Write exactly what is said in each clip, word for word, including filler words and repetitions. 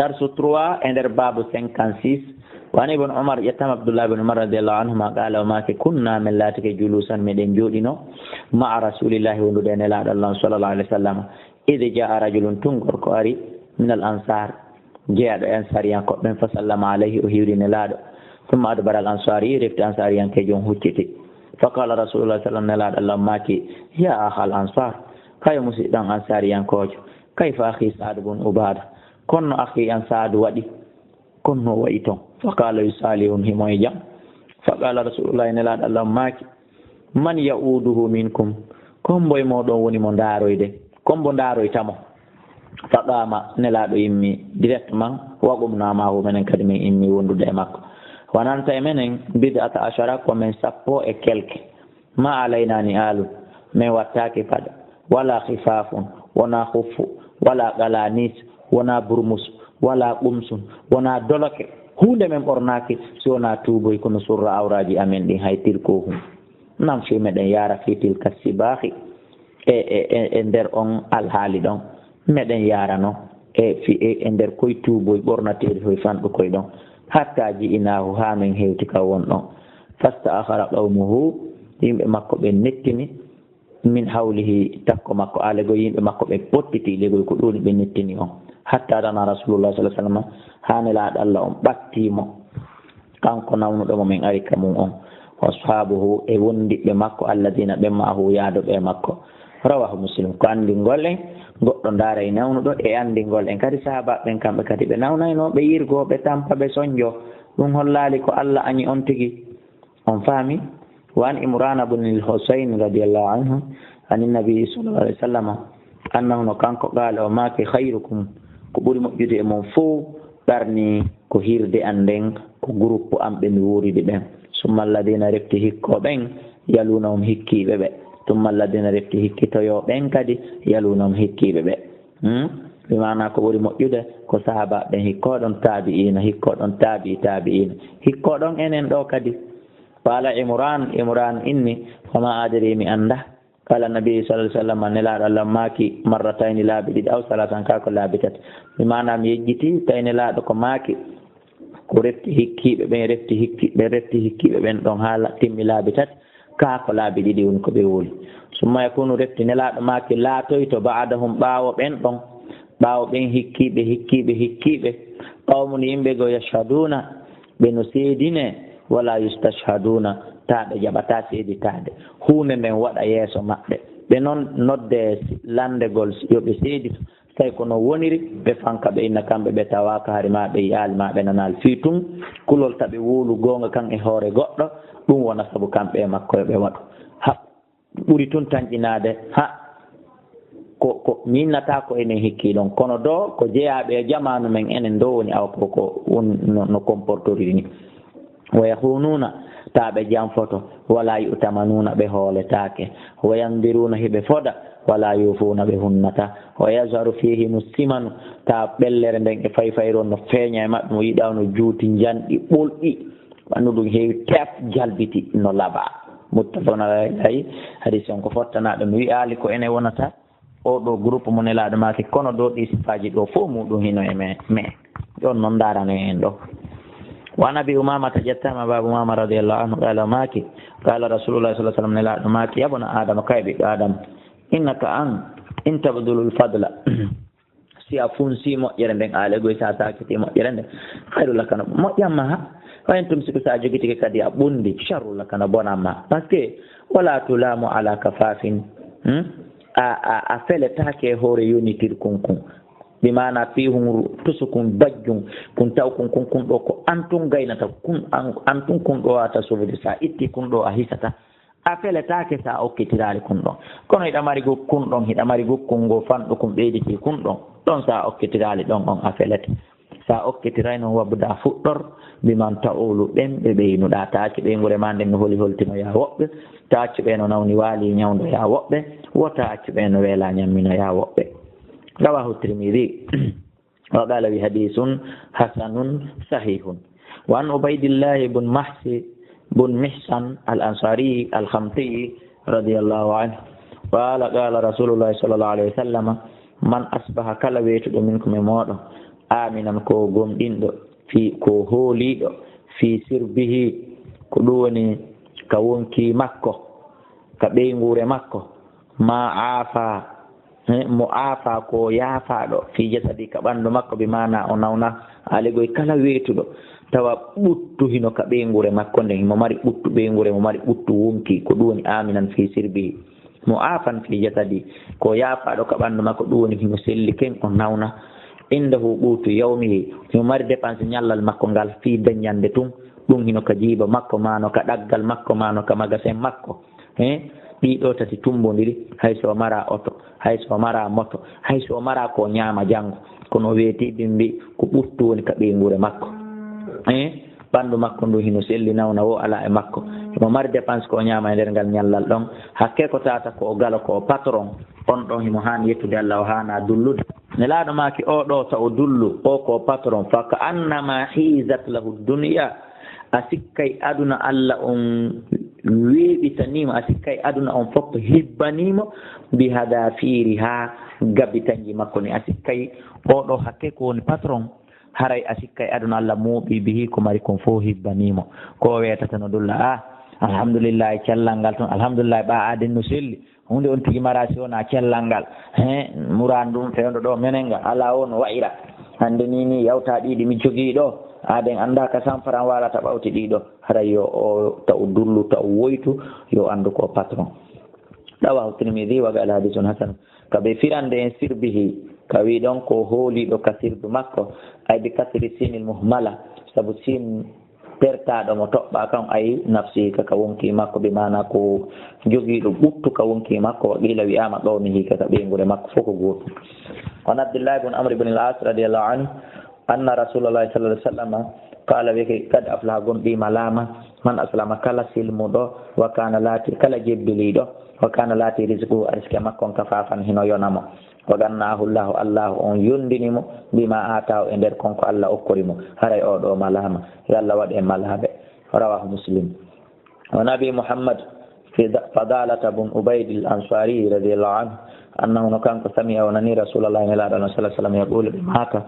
Darsu trois e nder baabu cinquante-six. Wa an Ibn Umar, ƴettama Abdullah ibn Umar radiyallahu anhuma, qala, o maaki, kunna, men laatike, julusan, meɗen jooɗino, ma'a Rasulillahi, wondude e Nelaaɗo Allah on, sallallahu alaihi wasallam. Idh jaa rajulun, tun gorko ari, min al ansar, jeyaaɗo e ansariyankoɓe ɓen, fa sallama alayhi, o hiwri Nelaaɗo. Thumma adbara al ansari, refti ansariyankeejo on hucciti. Fa qala Rasulullah sallam, Nelaaɗo Allah on maaki, ya akhal ansar, kayo musiɗɗo an ansariyankoojo, kayfa akhi Sa'd bun Ubada, konno akhi an Sa'd waɗi? Kono no wayi ton. Fa qala yusalihun, himo e jam. Fa qala Rasulullah, Nelaaɗo Allah on maaki, man ya'uduhu minkum? Kombo e mooɗon woni mo ndaaroyde? Kombo ndaaroyta mo? Fa qama, Nelaaɗo immi directement, wa qumna ma'ahu, menen kadi min immi wondude e makko. Wa nanta e menen bid'ata ashara, ko men sappo e kelke. Ma alayna ni'alun, men wattaaki paɗe, wala khifafun, wona khuffu, wala qalanis, wona burmus, wala qumsun, wona doloke. Huunde men ɓornaaki si wona tuuboy, kono surra awraaji amen ɗin, hay tilkuhum. Namshi, meɗen yaara fi tilka sibaahi, e, e, e, e nder on alhaali ɗon. Meɗen yaarano e fi, e, e nder koy tuuboy ɓornateeri hoy fanɗu koy ɗon. Hatta ji'inaahu, haa men hewti ka won ɗon. Fasta'akhara qawmuhu, yimɓe makko ɓen nettini, min hawlihi, takko makko, alegoy yimɓe makko ɓe pottiti legoy ko ɗuuni ɓe nettini on. Hatta dana Rasulullah sallallahu alaihi wasallam, haa Nelaaɗo Allah on ɓatti mo. Kanko nawnuɗo mo men ari ka mun on. Wa ashabuhu, e wondiɓɓe makko, alladina ɓe ma'ahu, yaaduɓe e makko. Rawahu Muslim. Ko anndingol en, goɗɗo ndaaray nawnuɗo, e anndingol en kadi sahaaba ɓen kamɓe kadi ɓe nawnayno, ɓe yirgo, ɓe tampa, ɓe sonjo. Ɗum hollaali ko Allah añi on tigi. On faami? Wa an Imrana bun al-Husayn radiyallahu anhu, an nabi sallallahu alaihi wasallam, annahu, no kanko, qala, o maaki, khayrukum, ko ɓuri moƴƴude e mon fow, qarni, ko hirde an nden, ko groupe an ɓe mi wuuridi ɓen. Summa alladina, refti hikko ɓen, yalunahum, hikkiiɓe ɓe. Summa alladina, refti hikkitoyo ɓen kadi, yalunahum, hikkiiɓe ɓe. Hmm? Bi maana ko ɓuri moƴƴude ko sahaaba ɓen, hikko ɗon taabi'iina, hikko ɗon taabi'i taabi'iina, hikko ɗon enen ɗo kadi. Qala Imran, Imran inni, fama adri, mi annda. Qala Nabi sallallahu alaihi wasallam, Nelaaɗo Allah maaki, marratayni, laabi ɗiɗi, aw salasan, kaa ko laabi tati. Mi maana mi yejjiti, tawi Nelaaɗo ko maaki, ko refti hikkiiɓe ɓen, refti hikki-, ɓe refti hikkiiɓe ɓen ɗon haa la-, timmi laabi tati, kaa ko laabi ɗiɗi woni ko ɓe wuli. Summa yakunu, refti Nelaaɗo maaki, laatoyto, ba'dahum, ɓaawo ɓen ɗon, ɓaawo ɓen hikkiiɓe, hikkiiɓe, hikkiiɓe, qawmun, yimɓe goo, yashhaduuna, ɓe no seedine, wala yustashhaduuna, taa ɓe jaɓataa seeditaade. Huunde nden waɗa yeeso maɓɓe. Ɓe non nodde landegol yo ɓe seedito. Tawi ko no woniri, ɓe fanka ɓe inna kamɓe ɓe tawaaka, hari ma ɓe yi'aali ma ɓe nanaali. Fii tun kulol ta ɓe wowlu goonga kan e hoore goɗɗo, ɗum wona sabu kamɓe e makko yo ɓe waɗu. Ha, ɓuri tun tanƴinaade, ha, ko, ko mi innata ko enen hikkii ɗon. Kono doo, ko jeyaaɓe e jamaanu men enen doo woni awa ko, ko won no, no comportori ni. Wa yahunuuna, taa ɓe janfoto, wala yu'tamanuuna, ɓe hooletaake, wa yandiruuna, hiɓe foda, wala yuufuuna, ɓe hunnata, wa yazharu fiihimu simanu, taa ɓellere nden e fayfayron no feeña e maɓɓe, mo yiɗaa no juuti njanɗi ɓolɗi, ɓanndu ndun heewi teep, jalbiti no labaa. Muttafaqun alayhi, hadis on ko fottanaaɗo, mi wi'aali ko ene wonata. Oo ɗoo groupe mo Nelaaɗo maaki, kono ɗoo ɗii sifaaji ɗoo fof muuɗum hino e me, me. Ɗon non ndaarano en ɗoo. Wa an Abi Umaamata, ƴettaama Baabu Umaama radiyallahu anhu, qaala o maaki, qaala Rasuulullaahi sallallaahu alayhi wa sallam, Nelaaɗo maaki, "Yabna Aadama, kay ɓiɗɗo Aadama, innaka an, in tabdulul fadla, si a funsii moƴƴere nden, aale goy, si a saakitii moƴƴere nden, khayru laka, no moƴƴan ma ha. Wa in tumsik, si a jogitike kadi a ɓundi, sharru laka, no bonan ma. Parce que, wala tulaamu ala kafaafin, hmm? A, a, a feletaake e hoore yonitirkun kun. Bi maana fii hun tusukun bajjun, kun tawkun kun, kun ɗoo ko an tun gaynata, kun an, an tun kun ɗoo wata subude, si a itti kun ɗoo a hisata. A feletaake si a okkitiraali kun ɗon. Kono hiɗa mari guk kun ɗon, hiɗa mari guk kun ngo fanɗu kun ɓeyditii kun ɗon. Ɗon si a okkitiraali ɗon on a felete. Si a okkitirayno wabda fuɗɗor, biman ta'ulu ɓen ɓe ɓeynuɗaa. Ta accu ɓeynguure maa nden no holi holtinoyaa woɓɓe. Ta accu ɓe no nawni waali ñawndoyaa woɓɓe. Wota accu ɓe no weelaa ñamminoyaa woɓɓe. Rawahu Tirmidhi. Wa qala wi hadithun hasanun sahihun. Wa an Ubaydillah ibn Mahsi, ibn Mihsan al-Ansari al-Khamti radiyallahu anhu. Qala, qala Rasulullah sallallahu alayhi wa sallam, man asbaha, kala weetuɗo minkum e mooɗon, Aaminan ko gomɗinɗo, fii ko hooliiɗo, fii sirbihi, ko ɗum woni ka wonkii makko, ka ɓeynguure makko, maa aafa, he, mo aafa ko yaafaaɗo, fii jasadi ka ɓanndu makko, bi maana o nawna aligoy kala weetuɗo, tawa ɓuttu hino ka ɓeynguure makko nden, himo mari ɓuttu ɓeynguure, mo mari ɓuttu wonkii, ko ɗum woni aaminan fii sirbihi. Mo aafan fii jasadi, ko yaafaaɗo ka ɓanndu makko, ɗum woni himo selli ken, o nawna. Indahu quutu yawmihi, himo mari dépense ñallal makko ngal fii daññande tun, ɗum hino ka jiiba makko, maa no ka ɗaggal makko, maa no ka magasin makko. He, ɗii ɗoo tati tummbondiri, hay so o mara oto, hay so o mara moto, hay so o mara ko ñaama janngo, kono o weetii bimbi ko ɓuttu woni ka ɓeynguure makko. He, ɓanndu makko ndu hino selli, nawna woo alaa e makko. Himo mari dépense ko o ñaama e nder ngal ñallal ɗon. Hakkee ko tata ko o galo, ko o patron, on ɗon himo haani yettude Allah, o haanaa dullude. Nelaaɗo maaki, oo ɗoo ta o dullu, oo ko patron, fa ka annama hiizat lahu dunya, a sikkay aduna Allah on weeɓitanii mo, a sikkay aduna on fof hibbanii mo, bi hadafiiriha, gabitanji makko ni, a sikkay oo ɗoo hakkee ko woni patron, haray a sikkay aduna Allah mooɓii bihi ko mari kon fof hibbanii mo. Ko o weetata no dulla, ah, alhamdulillahi, cellal ngal tun, alhamdulillahi, ɓaa aaden no selli. Huunde on tigi mara si wonaa cellal ngal. He, muraan ɗum fewndo ɗoo menen ngal, alaa woo no wa'ira. Hannde nii nii yawta ɗii ɗi mi jogii ɗoo, aaden anndaa ka san faran waalata ɓawti ɗii ɗoo. Haray yo o ta o dullu, ta o woytu, yo anndu ko patron. Rawahu Tirmidhi wa qala hadithun hasan. Ka ɓe firande en sirbihi, ka wi ɗon ko hooliiɗo ka sirdu makko, ay bi kasri sinil muhmala, sabu sin pertaaɗo mo toɓɓaa kan, ay nafsi ka, ka wonkii makko, bi maana ko jogiiɗo ɓuttu ka wonkii makko, wa qila wi'aama ɗowmihi ka, ka ɓeynguure makko, fof ko gootum. An Abdillahi bun Amr ibn al-As radiyallahu anhu, anna Rasulullahi sallallahu alaihi wasallam qala, wi'ake, qad aflaha, gomɗii malaama, man aslama, kala silmuɗo, wa kana laati, kala jebbiliiɗo, wa kana laati rizquhu, arsike makko on kafafan hino yona mo. Wa gannaahu Allahu, Allahu on yondini mo, bima aataahu, e nder kon ko Allah okkori mo. Haray oo ɗoo malaama, yo Allah waɗ en malaaɓe. Rawahu Muslim. Wa an Abi Muhammad Fida-, Fadalata bun Ubayd al-Ansari radiyallahu anhu, annahu, no kanko, sami'a, o nani Rasulallah, Nelaaɗo Allah sallallahu alaihi wasallam, yaqulu, ɓe maaka,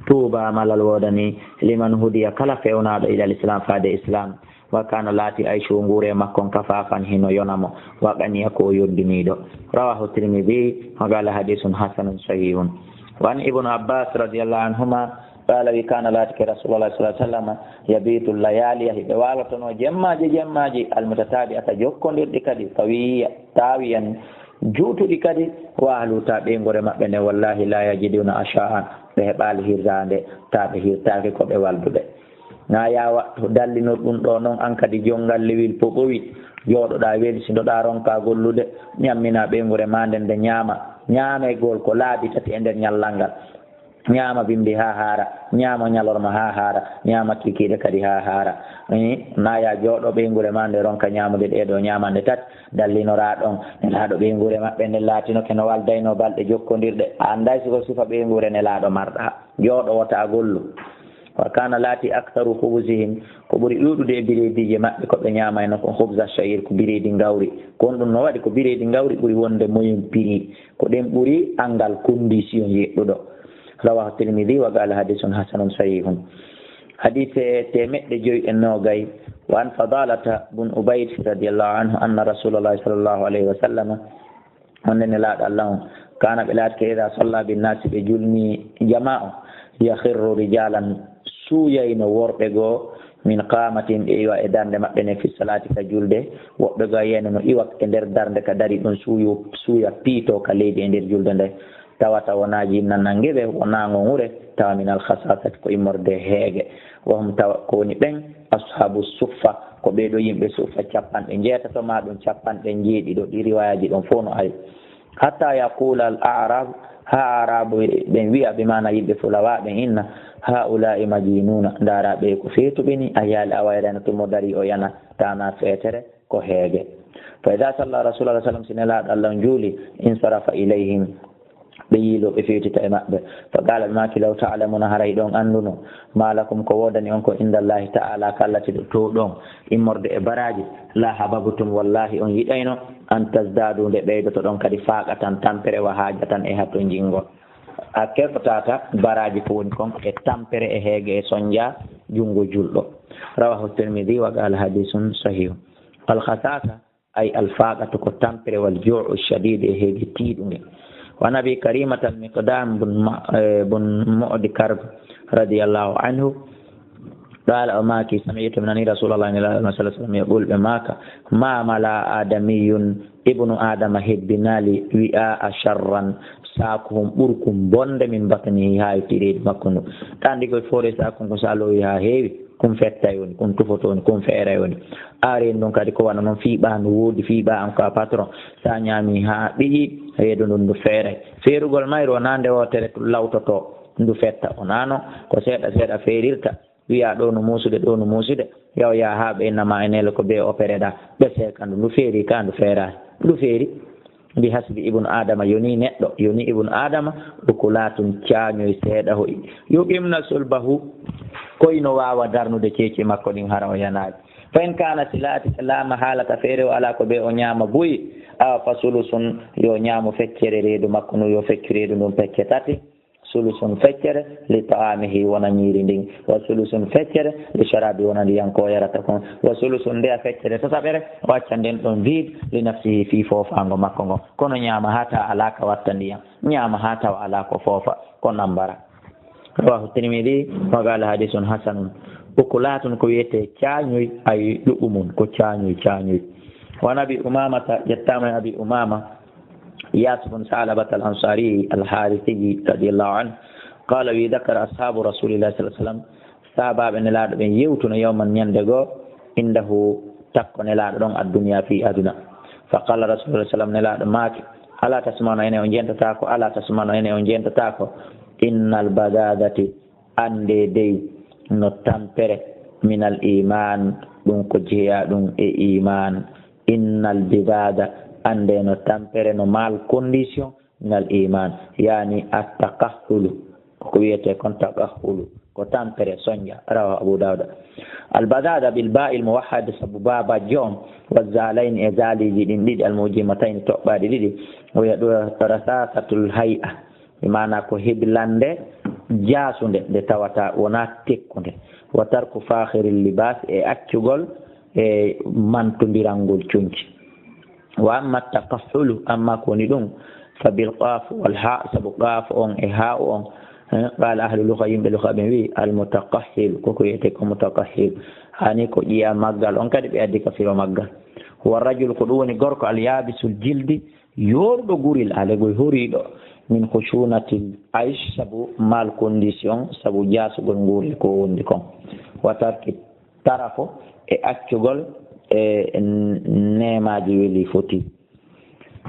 tuuba, malal woodani, liman hudiya, kala fewnaaɗo, ila al-Islam, faade Islam. Wa kana, laati, ayshuhu, nguure makko on, kafafan, hino yona mo, wa qaniya, ko o yondiniiɗo. Rawahu Tirmidhi, wa qala hadithun hasanun sahihun. Wa an Ibnu Abbas radiyallahu anhuma qala, wi, kana, laatike, Rasulullah sallallahu alaihi wasallam yabitu layaliya, hiɓe waalotono jemmaaji, jemmaaji, almutatabi'ata, jokkondirɗi kadi, tawiya, tawiyan, juutuɗi kadi, wa ahlu, ta ɓeynguure maɓɓe nden, wallahi, la yajiduna asha'an, ɓe heɓaali hirdaande, ta ɓe hirtaaki ko ɓe walduɓe. Na yaawa to dallinor ɗum ɗo noon, an kadi jonngal lewil poɓowil, jooɗoɗaa welsindoɗaa, ronkaa gollude, ñamminaa ɓeynguure maa nden, nde ñaama, ñaameygol ko laabi tati e nder ñallal ngal. Ñaama bimbi haa haara, ñaama ñalorma haa haara, ñaama kiikiiɗe kadi haa haara. Ii, na yaa jooɗo ɓeynguure maa nde, ronka ñaamude ɗee ɗoo ñaamande tati, dallinoraa ɗon. Nelaaɗo ɓeynguure maɓɓe nden laatinoke no waldaynoo balɗe jokkondirɗe. A annday si ko sifa ɓeynguure Nelaaɗo marɗaa. Jooɗo wota a gollu. Wa kana, laati, aktharu khubuzihim, ko ɓuri ɗuuɗude e bireediije maɓɓe ko ɓe ñaamayno kon, khubza sha'ir, ko bireedi ngawri. Ko honɗum no waɗi ko bireedi ngawri ɓuri wonde moyen prix? Ko ɗen ɓuri anngal condition yeɗɗuɗo. Rawahu Tirmidhi wa qala hadithun hasanun sahihun. Hadise teemeɗɗe joy e noogay. Wa an Fadalata bun Ubayd radiyallahu anhu anna Rasulallahi sallallahu alayhi wa sallam, wonde Nelaaɗo Allah on, kana, ɓe laatike, ida salla binnaasi, ɓe julni jamaa o, yakhirru rijalan, suuyayno worɓe goo, min qamatin, ɓe iwa e darnde maɓɓe nden, fi salaati, ka julde, woɓɓe goo a yiyayno no iwa e nder darnde ka dari ɗon, suuyo, suuya piito ka leydi e nder julde nde, tawata wonaa jinna nangi ɓe, wonaa ngo ŋure, tawa min al khasasati, ko immorde heege, wa hum, tawa ko woni ɓen, ashabu suffa, ko ɓee ɗoo yimɓe suffa capanɗe njeetato, maa ɗum capanɗe njeeɗiɗo, ɗi riwayaaji ɗon fof no ari. Hatta yaqula al a'rab, haa Aarabu ɓen wi'a, bi maana yimɓe fulawaaɓe inna, haula'i majinuna, ndaara ɓe ko feetuɓe ni, a yaali a wayrano tun mo dari o yana, tana feetere, ko heege. Fa idha salla Rasulullah sallam, si Nelaaɗo Allah on juuli, insarafa ilayhim, ɓe yiiloo, ɓe feewtita e maɓɓe. Fa qaala, ɓe maaki, law ta'lamuna, hara hiɗon annduno, ma lakum, ko woodani on ko indallahi ta'ala, ka Alla tedduɗo ɗon, immorde e baraaji, la hababtum, wallahi on yiɗayno, an tazdadu, nde ɓeydotoɗon kadi, faqatan, tampere, wa hajatan, e hatonjingol. A keɓtata baraaji ko woni kon e tampere e heege e sonja junngo julɗo. Rawahu Tirmidi wa qala hadisun sahihun. Al khasasa ay al faqatu ko tampere wal ju'u shadid e heege tiiɗunge. Wa nabi Karimat al Miqdam bun Ma-, eh, bun Mu'di Karb radiyallahu anhu. Qala o maaki, sami'tu mi nani Rasulallah sallallahu alaihi wasallam yaqul ɓe maaka, ma mala adamiyun ibnu adama hebbinali wi'a a sharran saaku hon ɓurkum bonde min batnihi haa e tireedu makko ndu. Ɗan ɗi koye foore saaku ko sa lowi haa heewi, kun fettay woni, kun tufoto woni, kun feeray woni. Aaren ɗum kadi ko wano noon fiiɓa no woodi, fiiɓa an ko a patron, sa ñaami haa ɓiyi, reedu ndun ndu feeray. Feerugol mayru wonaa nde wootere lawtoto, ndu fetta wonaa no, ko seeɗa seeɗa feerirta. Wiya ɗo no muusude, ɗo no muusude. Yaw yaa haa ɓe innama e nele ko ɓe opéré ɗa. Ɓe seeka ndu, ndu feeri ka, ndu feeraani. Ndu feeri. Bi hasbi ibnu Adama, yoni neɗɗo, yoni ibnu Adama, ukulatun caañoy seeɗa hoyi. Yuqimna sulbahu, koy no waawa darnude ceeci makko ɗin hara o yanaali. Fa in kana silati la mahalata feere o ala ko ɓe o ñaama buy, awa fa sulusun yo ñaamu feccere reedu makko ndu, yo feccu reedu ndun pecce tati. Sulusun feccere li ta'amihi wona ñiiri ndin, wa sulusun feccere li sharabi wona ndiyan ko o yarata kon, wa sulusun ndeya feccere tataɓere o acca nden ɗon vide li nafsihi fii foofaango makko ngon. Kono ñaama haa tawa alaa ka watta ndiyan, ñaama haa tawa alaa ko foofa, ko nambara. Rawahu Tirmidi wa qala hadisun hasanun. Ukulatun ko wiyete caañoy, ay ɗuɓɓu mun ko caañoy, caañoy. Wa nabi Umamata, ƴettama e Abi Umama, Iyas bun Sa'labat al-Ansari al-Harisi radiyallahu anhu, qala wi, dakara ashabu Rasulillahi sallallahu alaihi wasallam, sahabaaɓe Nelaaɗo ɓen yewtuno yawman ñande goo, indahu takko Nelaaɗo ɗon addunya fi aduna. Fa qala Rasulullah sallam, Nelaaɗo maaki, ala tasma'una ene on jentata ko, ala tasma'una ene on jentata ko, innal badadati, annde dey no tampere, minal iman, ɗum ko jeeya ɗum e iman. Innal bidada, annde no tampere, no mal condition, minal iman, yani at-taqahhulu, ko wiyete kon taqahhulu, ko tampere, sonja. Rawa Abu Dawuda. Al badada bil ba'il muwahhad, sabu ba bajjo on, wa zalayn, e zaliji ɗin ɗiɗi, al mujimatayn, toɓɓaɗi ɗiɗi, o wiya ɗo rasasatul hay'a, bi maana ko heblande jasunde, nde tawata wona tekkunde. Wa tarku fakhiril libas, e accugol e mantondirangol conci. Wa amma taqahhulu, amma ko woni ɗum, fa bil qaf wal ha, sabu qaf on e ha on, eh, qala ahlu lugha, yimɓe lugha ɓen wi, al mutaqahhil, koko wiyete ko mutaqahhil, hani ko ƴiya maggal on kadi ɓe addi ka firo maggal. Wa rajul, ko ɗum woni gorko, al yabisul jildi, yooruɗo guril, alegoy horiiɗo, min khushunatil aish, sabu mal condition, sabu jaasugol nguurel ko wondi kon. Wa tarki tarafo, e accugol e n-, neemaaji weli foti.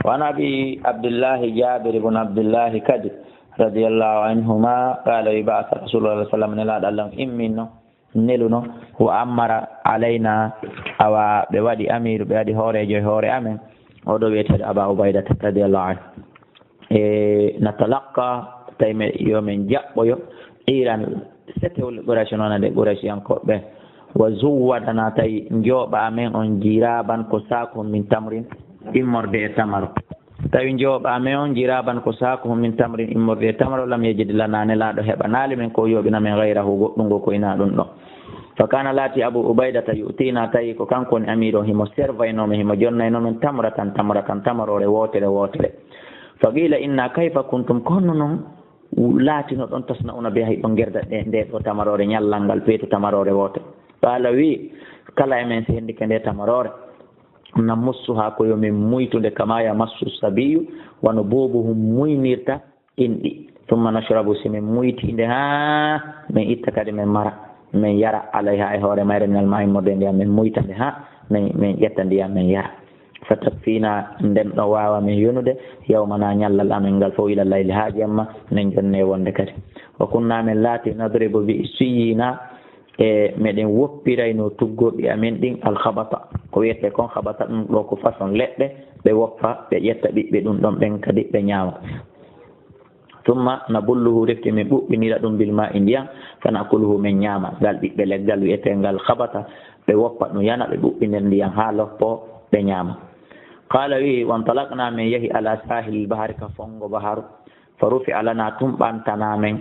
Wa an Abi Abdillahi Jabir ibn Abdillahi kadi, radiyallahu anhuma, qala wi, ba'atha Rasulullah sallallahu alaihi wasallam, Nelaaɗo Allah on imminno, neluno, wa ammara alayna, awa ɓe waɗi amiru, ɓe waɗi hooreejo e hoore amen, oɗo wiyeteeɗo Aba Ubaydata radiyallahu anhu. E, natalaqqa, tawi men, yo men jaɓɓoyo, iran setewle Quraysh, noon nde Quraysh yankooɓe ɓe. Wa zuwwadana, tawi njooɓa amen on jiraban ko saakun min tamrin, immorde e tamaro. Tawi njooɓa amen on jiraban ko saakun min tamrin, immorde e tamaro, lam yajid lana, Nelaaɗo heɓanaali men ko yooɓina men gayrahu, goɗɗungo ko ina ɗum ɗon. Fa kana, laati Abu Ubaydata yu'tina, tawi ko kanko woni amiru on, himo servaynoo men, himo jonnaynoo men tamratan, tamratan, tamaroore wootere, wootere. Fa qila inna kayfa kuntum, kono noon laatino ɗon tasna'una biha, hiɗon gerda ɗe, nde ɗo tamaroore ñallal ngal, peetu tamaroore woote. Qala wi, kala e men si hendike nde tamaroore, namussuha, ko yo min muytunde, kama yamassu sabiyu, wano boobo hum muynirta inɗi. Thumma nashrabu, si min muyti nde haa min itta kadi min mara, min yara, alayha, e hoore mayre, minal ma'i, morde ndiyam, min muyta nde haa min, min ƴetta ndiyam min yara. Fa takfina, nden ɗo waawa min yonude, yawmana, ñallal amen ngal fof, ila layli, haa jemma, min jonne wonde kadi. Wa kunna, min laati, nadribu, bi siyina, e meɗen woppirayno tuggorɗi amen ɗin, al khabata, ko wiyete kon khabata, ɗum ɗo ko façon leɗɗe, ɓe woppa, ɓe ƴetta ɓiɓɓe ɗum ɗon ɓen kadi ɓe ñaama. Thumma nabulluhu, refti min ɓuɓɓinira ɗum, bil ma'i, ndiyam, fa nakuluhu, min ñaama ngal ɓiɓɓe leggal wi'eteengal khabata, ɓe woppa ɗum yana, ɓe ɓuɓɓinir ndiyam haa loppo, ɓe ñaama. Qala, wi'i, wantalaqna, min yahi, ala sahilil bahari, ka fongo baharu. فرفع لنا, tun ɓantanaa men,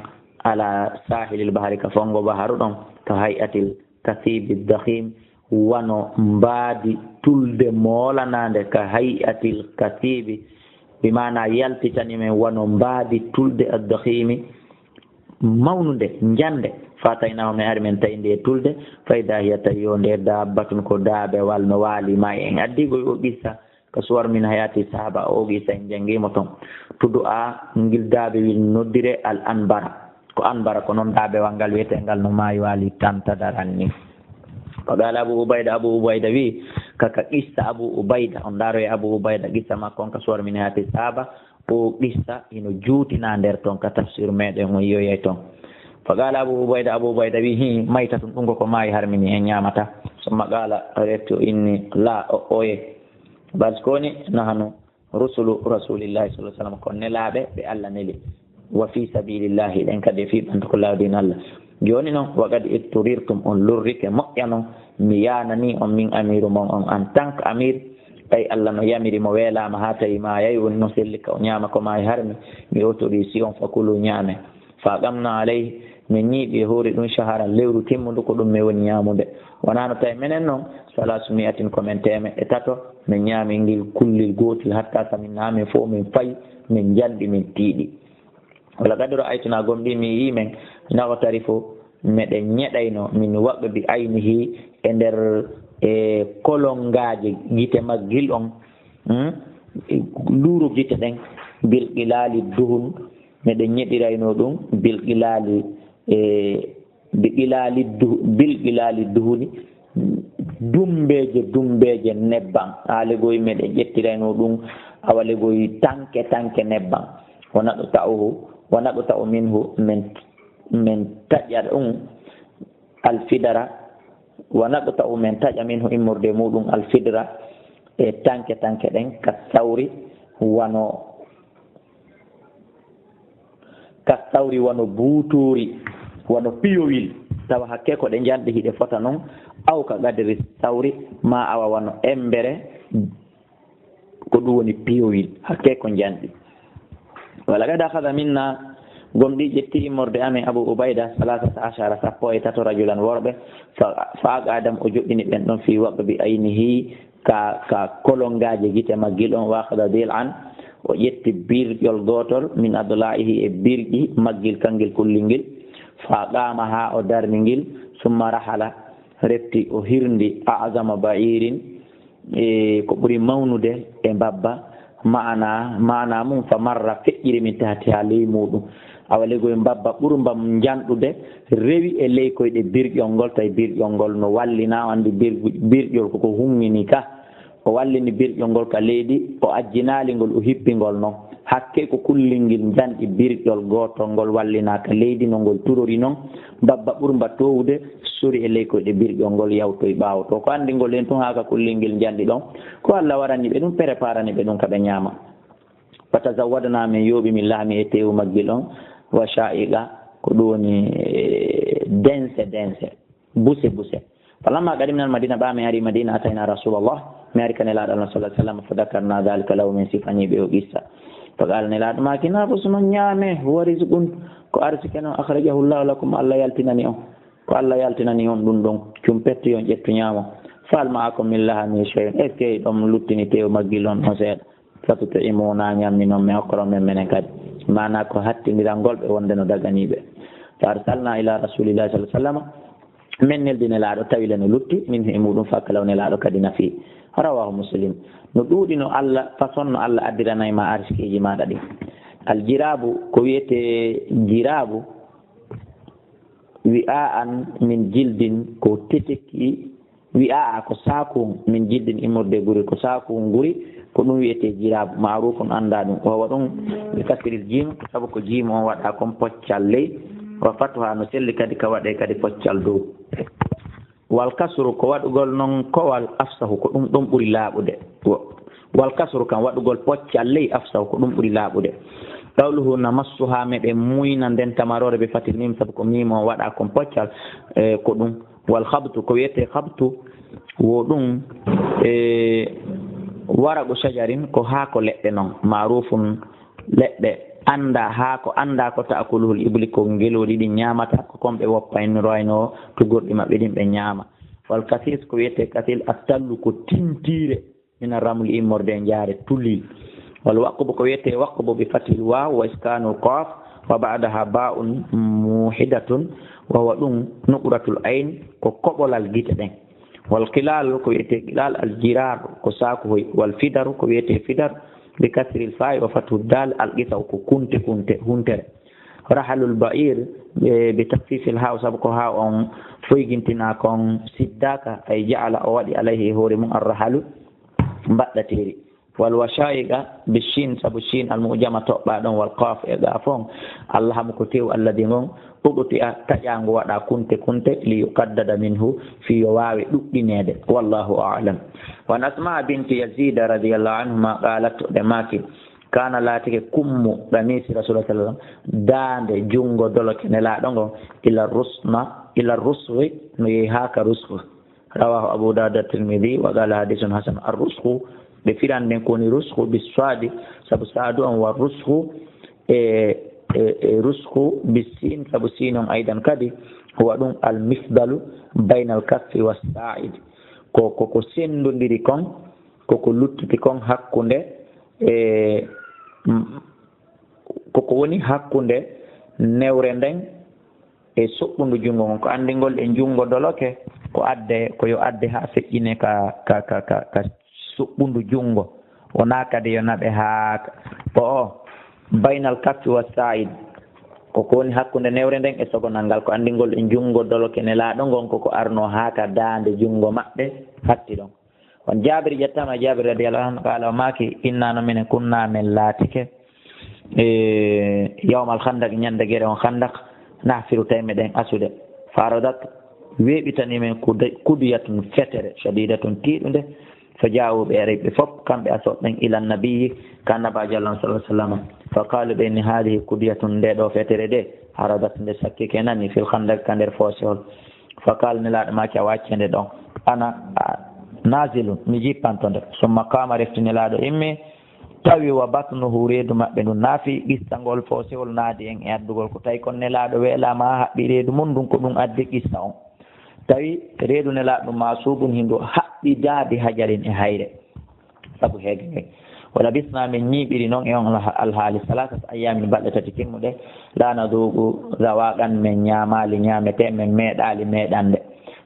على ساحل البحر, ka fonngo baharu ɗon, كهيئة الكثيب الضخيم, wano mbaadi tulde moolanaande, كهيئة الكثيب, bi maanaa yaltitani men wano mbaadi tulde, الضخيم, mawnunde, njande. فأتيناه, men ari men tawi nde tulde, فإذا هي, tawi yo nde دابة, ko daabewal no waali maayi. En addi ko o qissa ka Suwar min Hayaati Sahaaba, o qissa en janngi mo ton. Tudu a ngil daabewil noddire Al Anbara. Ko Anbara, ko non daabewal ngal wiyetee ngal no maayi waali tanta daran ni. فقال أبو عبيدة, Abu Ubayda wi, ka, ka qissa Abu Ubayda, on ndaaro e Abu Ubayda, qissa makko on ka Suwar min Hayaati Sahaaba, o qissa hino juutinaa nder ton ka tafsir meɗen on yoyay ton. فقال أبو عبيدة, Abu Ubayda wi, hi, ميتة, ɗum ko ko maayi harmini, en ñaamata. ثم قال, refti o inni, لا, o, oye. Bal, ko woni, نحن رسل رسول الله صلى الله عليه وسلم, ko nelaaɓe ɓe Alla neli. وفي سبيل الله, ɗen kadi e fii ɓantude ko laawol diina Alla. Jooni non, وقد اضطررتم, on lorrike moƴƴa non, mi yaananii on min amiiru mon on en tant que amir, ɓay Alla no yamiri mo weelaama haa tawi maayay, woni no selli ka o ñaama ko maayi harmi, mi autorise on, فكلوا, ñaame. فأقمنا عليه, min ñiiɓi e hoore ɗum, شهرا, lewru timmundu, ko ɗum min woni ñaamude. Wonaa no tawi menen non, ثلاثمائة, ko men teemeɗɗe tato, min ñaami ngil kullel gootel, حتى سمنا, min fof min fayi, min njanɗi, min tiiɗi. ولقد رأيتنا, gomɗii mi yii men, نغترف, meɗen ñeɗayno, من وقب عينه, e nder, e kolongaaje gite maggil on, hmm? Luuru gite ɗen, بالقلال الدهن, meɗen ñeɗirayno ɗum, بالقلال, e, بقلال الدهن, بالقلال الدهن, dumbeeje, dumbeeje nebban. Haa legoy meɗen ƴettirayno ɗum, awa legoy tanke, tanke nebban. ونقطع, ونقطع منه, men, men taƴa ɗum, الفدر, ونقطع, men taƴa, منه, immorde muɗum, الفدر, e tanke, tanke ɗen, كالثور, wano كالثور, wano buutuuri, wano piyowil, tawa hakke ko ɗe njanɗi hiɗe fota non, أو كقدر الثور, maa awa wano embere, ko ɗum woni piyowil, hakke ko njanɗi. ولقد أخذ منا, gomɗii ƴetti immorde amen Abu Ubayda, ثلاثة عشر, sappo e tato, رجلا, worɓe, ف-, فأقعدهم, o joɗɗini ɓen ɗon, في وقب عينه, ka, ka kolongaaje gite maggil on, وأخذ ضلعا, o ƴetti birƴol gootol, من أضلاعه, e birƴi maggil kangel kullel ngel, فأقامها, o darni ngel, ثم رحل, refti o hirndi, أعظم بعير, e ko ɓuri mawnude e mbabba, maana, maana mum, فمر, feƴƴiri, من تحتها, ley muɗum. Awa legoy mbabba ɓurmba njanɗude rewi e ley koyɗe birƴol ngol, tawi birƴol ngol no wallina, o anndi birgu-, birƴol koko hummini ka. O wallini birƴol ngol ka leydi, o ajjinaali ngol, o hippi ngol non. Hakke ko kullel ngel njanɗi birƴol gootol ngol wallina ka leydi, no ngol turori non. Mbabba ɓurmba toowude sori e ley koyɗe birƴol ngol, yawtoy ɓaawo to. Ko anndi ngol en tun haa ka kullel ngel njanɗi ɗon. Ko Alla warani ɓe ɗum, préparani ɓe ɗum ka ɓe ñaama. فتزودنا, min yooɓi, من لحمه, e teewu maggil on, وشقائق, ko ɗum woni, eh, dense dense, buse buse. فلما قدمنا المدينة, ɓaa min ari Madina, أتينا رسول الله, min ari ka Nelaaɗo Allah صلى الله عليه وسلم, فذكرنا ذلك له, min sifanii ɓe o qissa. فقال, Nelaaɗo maaki, نافسوا, on ñaame, هو رزق, ko arsike non, أخرجه الله لكم, Alla yaltinani on. Ko Alla yaltinani on ɗum ɗon, cumpettu on ƴettu ñaamo. فهل معكم من لحمه شيء, est-ce que ɗon luttini teewu maggil on ɗon seeɗa? فتطعمونا, ñamminon men, okkoron men menen kadi. Maanaa ko hattindiral ngol ɓe wonde no daganii ɓe. فأرسلنا إلى رسول الله صلى الله عليه وسلم, men neldi Nelaaɗo, tawi le no lutti, منه, e muɗum, فأكله, Nelaaɗo kadi nafii. رواه مسلم. No ɗuuɗi no Alla, façon no Alla addiranay ma arsikiiji maaɗa ɗin. Al jiraabu, ko wiyetee jiraabu, وعاء من جلد, ko teteki, وعاء, ko saaku, من جلد, immorde guri, ko saaku nguri, ko ɗum wiyetee jiraabu, معروف, anndaa ɗum. وهو ɗum, بكسر الجيم, sabu ko jiim on waɗaa kon poccal ley, وفتحها, no selli kadi ka waɗee kadi poccal dow. والكسر, ko waɗugol non kowal, أفصح, ko ɗum ɗon ɓuri laaɓude. Wo-, والكسر, kan waɗugol poccal ley, أفصح, ko ɗum ɓuri laaɓude. قوله نمصها, meɗen muyna nden tamaroore, بفتح الميم, sabu ko miim on waɗaa kon poccal, e, ko ɗum. والخبط, ko wiyetee khabtu, wo ɗum, e, ورق شجر, ko haako leɗɗe non, معروف, leɗɗe annda haa ko annda ko ta'kuluhul ibli, ko ngelooɗi ɗin ñaamata, ko kon ɓe woppaynoroyno tugorɗi maɓɓe ɗin ɓe ñaama. Wal kasis, ko wiyetee kasil, attallu, ko tintiire, mina ramli, immorde e njaare tulil. Wal waqbu, ko wiyetee waqbu, bi fathil waaw wa iskanul qaaf wa ba'daha baa'un muhidatun, wa huwa, ɗum, nuqratul ayn, ko koɓolal gite ɗen. Wal qilal, ko wiyetee qilal, al jirar, ko saakuhoy. Wal fidar, ko wiyetee fidar, bi kasril faa'i wa fathu dal, al qisaw, ko kunte kunte, huntere. Rahalul ba'ir, e, bi takhfifil haaw, sabu ko haaw on foygintinaa kon, siddaaka, ay ja'ala, o waɗi, alayhi, e hoore mum, ar rahalu, mbaɗɗateeri. Wal washaiqa, bi shin, sabu shin al mu'jama toɓɓaa ɗon, wal qaf, e qaf on, al lahamu, ko tew, alladi ngon, uqti'a, taƴaango, waɗaa kunte kunte, li yuqaddada minhu, fii yo waawe ɗuɗɗineede. Wallahu a'lam. Wa an Asma binti Yazid radiyallahu anhuma qalat, ɗe maaki, kana, laatike, kummu qamisi Rasulullah sallallahu alaihi wasallam, daande junngo doloke Nelaaɗo ngon, ila rusna, ila rusghi, no yehi haa ka rusghi. Rawahu Abu Dawud at-Tirmidhi wa qala hadithun hasan. Ar-rusghu, ɓe firan nden ko woni rusghu bis sadi, sabu sadu on, wa rusghu e, e, e rusghu bis sin, sabu sin on aydan kadi, huwa ɗum al mifdalu bayna al kaffi was sa'id. Ko, ko, ko senndondiri kon, ko ko luttiti kon hakkunde, e, m-, ko ko woni hakkunde newre nden e soɓɓundu junngo ngon. Ko anndingol e junngo doloke, ko adde, ko yo adde haa feƴƴine ka, ka, ka, ka, ka soɓɓundu junngo. Wonaa kadi yo naɓe haa ka, ko o, baynal kaffi wa sa'id. Ko ko woni hakkunde newre nden e sogonal ngal, ko anndingol e junngo doloke Nelaaɗo ngon, ko ko arnoo haa ka daande junngo maɓɓe hatti ɗon. On Jaabir, ƴettaama e Jaabir radiyallahu anhu, qaala, o maaki, inna, no minen, kunna, men laatike, e, yawmal khandak, ñande gere on khandak, nahfiru, tawi meɗen asude. Faradat, weeɓitani men kuda-, kudiyatun, fetere, shadidatun, tiiɗunde. Fa jaa'u, ɓe ari ɓe fof, kamɓe asooɓe ɓen, ila nabiyyi, ka Annabaajo Allah sallallahu alaihi wasallam. Fa qaalu, ɓe inni, hadihi kudiyatun, nde ɗo fetere de, haradat, nde sakkike nani, fil khandak, ka nder foosewol. Fa qaala, Nelaaɗo maaki, a waccende ɗon. Ana, a, nazilun, mi jippanto nde. Summa qaama, refti Nelaaɗo immi, tawi wa batnuhu, reedu maɓɓe ndun naafi, qissa ngol foosewol naadi en e addugol ko tawi kon Nelaaɗo weelaama haa haɓɓi reedu mun ndun, ko ɗum addi qissa on. Tawi reedu Nelaaɗo ɗum maasuubun, hindu haɓɓidaade hajarin e hayre. Sabu heege nge. Wa labisna, men ñiiɓiri non e on alha-, alhaali, salasata ayyaamin, balɗe tati timmuɗe, laa naduuqu zawaqan, men ñaamaali ñaametee, men meeɗaali meeɗande.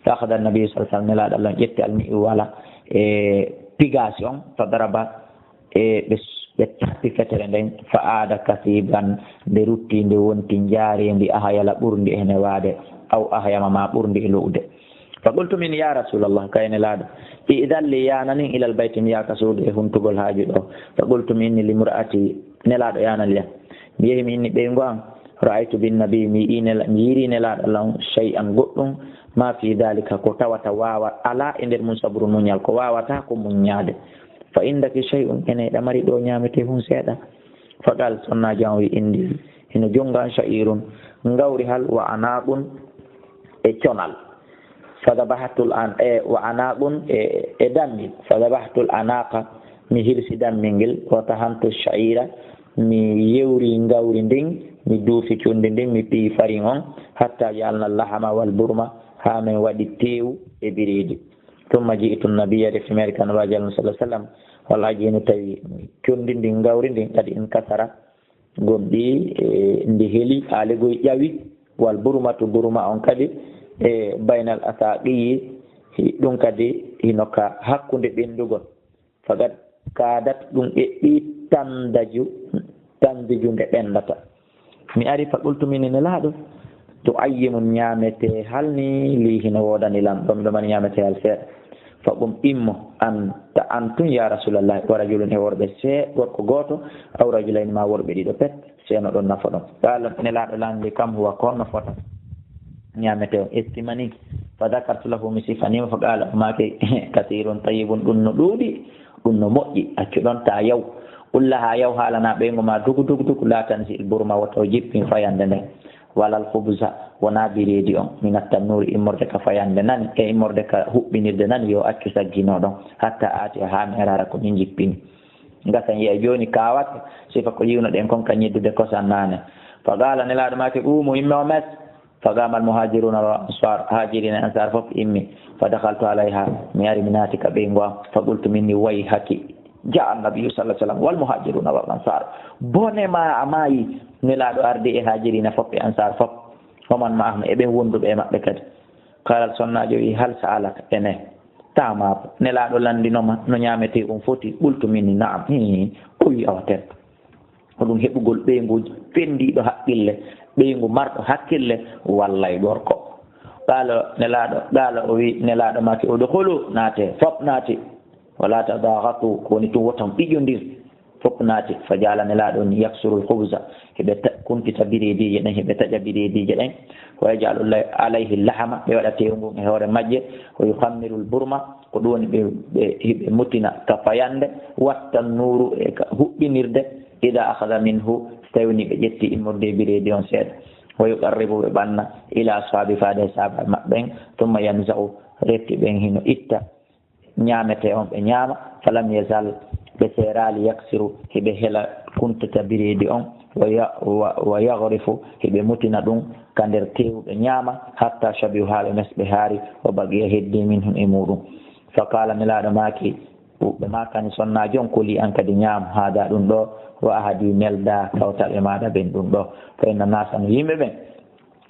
Fa akhadha an-nabiyyu sallallahu alaihi wasallam, Nelaaɗo Allah on ƴetti al-mi'wala, e pigaasi on, fa daraba, e ɓe, ɓe tappi fetere nden, fa aada kasiban, nde rutti, nde wonti njaareendi, ahyala, ɓurndi e newaade, aw ahyama, ma ɓurndi e lo'ude. Fa qultu min, ya Rasulallah, kay Nelaaɗo, i'dhan li, yaananin, ilal bayti, mi yaha ka suudu e huntugol haaju ɗo. Fa qultu, mi inni, limra'ati, Nelaaɗo yaanani yam. Mi yehi, mi inni ɓeyngu am, ra'aytu bin nabi, mi yi'i Nela-, mi yi'iri Nelaaɗo Allah on, shay'an, goɗɗum, ma fi dhalika, ko tawata waawa, alaa e nder mum sabrun, muñal, ko waawata ko muññaade. Fa indaki shay'un, ene ɗa mari ɗo ñaametee hun seeɗa. Fa qaal, sonnaajo am wi, indi, hino jonnga an sha'irun, ngawri hal, wa anaqun, e conal. Fa dabahtul an-, e, wa anaqun, e, e dammi. Fa dabahtul anaqa, mi hirsi dammi ngel, wa tahantu sha'ira, mi yewri ngawri ndin, mi duufi conndi ndin, mi piyi farin on, hatta ja'alna lahama wal burma, haa men waɗi teewu e bireedi. Thumma ji'tu nabiyya, refti mi ari ka Nabaajo Allah sallallahu alaihi wasallam, wal ajinu, tawi conndi ndin, ngawri ndin, qad inkasara, gomɗii, e, ndi heli, aalegoy ƴawi, wal burmatu, burma on kadi, e, baynal asaaqiyi, hi-, ɗum kadi hino ka hakkunde ɓenndugol. Faqad kaadat, ɗum eɓɓii, tandaju, tandiju, nde ɓenndata. Mi ari, fa qultu, min, Nelaaɗo, tu'ayyimun, ñaametee hal ni, lii, hino woodani lam, ɗo miɗo mari ñaametee hal seeɗa. Fa qum, immo, anta, an tun, ya Rasulallah, wa rajulun, e worɓe see-, gorko gooto, aw rajulayni, ma worɓe ɗiɗo pet, seeno ɗon nafa ɗon. Qaala, Nelaaɗo lanndi, kam huwa, ko honno fota ñaametee on, estimani. Fa dhakartu lahu, mi sifanii mo, fa qaala, o maaki, kasiirun tayyibun, ɗum no ɗuuɗi, ɗum no moƴƴi, accu ɗon, taa yaw. Ulla haa yaw, haalana ɓeyngu ma dugu, dugu, dugu, laa tanzi'il burma, woto jippin fayannde nden. Walal khubza, wonaa bireedi on, minat tannuuri, immorde ka fayannde nan, e immorde ka huɓɓinirde nan, yo accu sagginoo ɗon, hatta aati, haa mi ara, ko min jippini. Ngasan yiya jooni kaawake, sifa ko yiwnoɗen kon ka ñiddude kosan naane. Fa qaala, Nelaaɗo maaki, "Quumu, imme on mes." Fa qaama al-muhaajiruuna wal ansaar, Haajiriina e Ansaar fof immi. Fa dakhaltu alayhaa, mi ari mi naati ka ɓeyngu an. Fa qultu minni, "Wayhaki, jaa an-nabiyyu sallallaahu alayhi wa sallam wal muhaajiruuna wal ansaar." Bone ma, a maayi, Nelaaɗo ardi e Haajiriina fof e Ansaar fof. Wa man ma'ahum, e ɓen wonduɓe e maɓɓe kadi. Qaala, sonnaajo wi, "Hal sa'alaka?" Ene, taamaako. Nelaaɗo lanndino ma no ñaametee on foti? Qultu minni, "Na'am." Hii, o wi, "Awa tel." Ko ɗum heɓugol ɓeyngu fenndiiɗo haqqille, ɓeyngu marɗo hakkille, wallay gorko. Qaala Nelaaɗo, qaala o wi, Nelaaɗo maaki, "Udkhulu, naate." Fof naati. "Wala tadaghatu," ko woni tun woton ɓiƴondir. Fof naati. Fa ja'ala, Nelaaɗo on, yaksuru al-khubza, hiɓe ta-, kuntita bireediije ɗen, hiɓe taƴa bireediije ɗen. "Wa yaj'alu lay-, alayhi lahama," ɓe waɗa teewu ngun e hoore majje. "Wa yukhammiru al-burma," ko ɗum woni ɓe, ɓe, hiɓe mutina ka fayannde. "Wattan nuuru," e ka huɓɓinirde. "Idha akhadha minhu," so tawi woni ɓe ƴetti immorde e bireedi on seeɗa. "Wa yuqarribu," ɓe ɓanna, "ila ashaabi," faade e sahaaba maɓɓe ɓen. "Thumma yanza'u," refti ɓen hino itta ñaametee on, ɓe ñaama. "Falam yazal," ɓe seeraali, "yaksiru," hiɓe hela kuntita bireedi on, "wa ya-, wa, wa yaghrifu," hiɓe mutina ɗum ka nder teewu, ɓe ñaama, "hatta shabi'u," haa ɓe mes, ɓe haari, "wa baqiya," heddii, "minhum," e muɗum. Fa qaala, Nelaaɗo maaki, ɓe maakani sonnaajo on, "Kuli, an kadi ñaam, haada, ɗum ɗo, wa ahdi, nelda kawtal e maaɗa ɓen ɗum ɗo. Fa inna naasa, no yimɓe ɓen,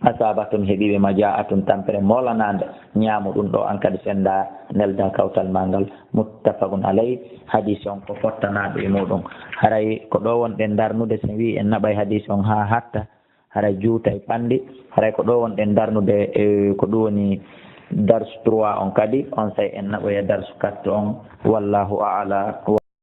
asaabathum, heɓiiɓe, majaa'atun, tampere moolanaande, ñaamu ɗum ɗo, an kadi sennda, nelda kawtal maa ngal." Muttafaqun alayh, hadiis on ko fottanaaɗo e muɗum. Haray ko ɗo wonɗen darnude, so en wii en naɓay hadiis on haa hatta, haray juutay panndi. Haray ko ɗo wonɗen darnude, e ko ɗum woni darsu trois on kadi, onsay en naɓoya darsu quatre on. Wallahu a'lam.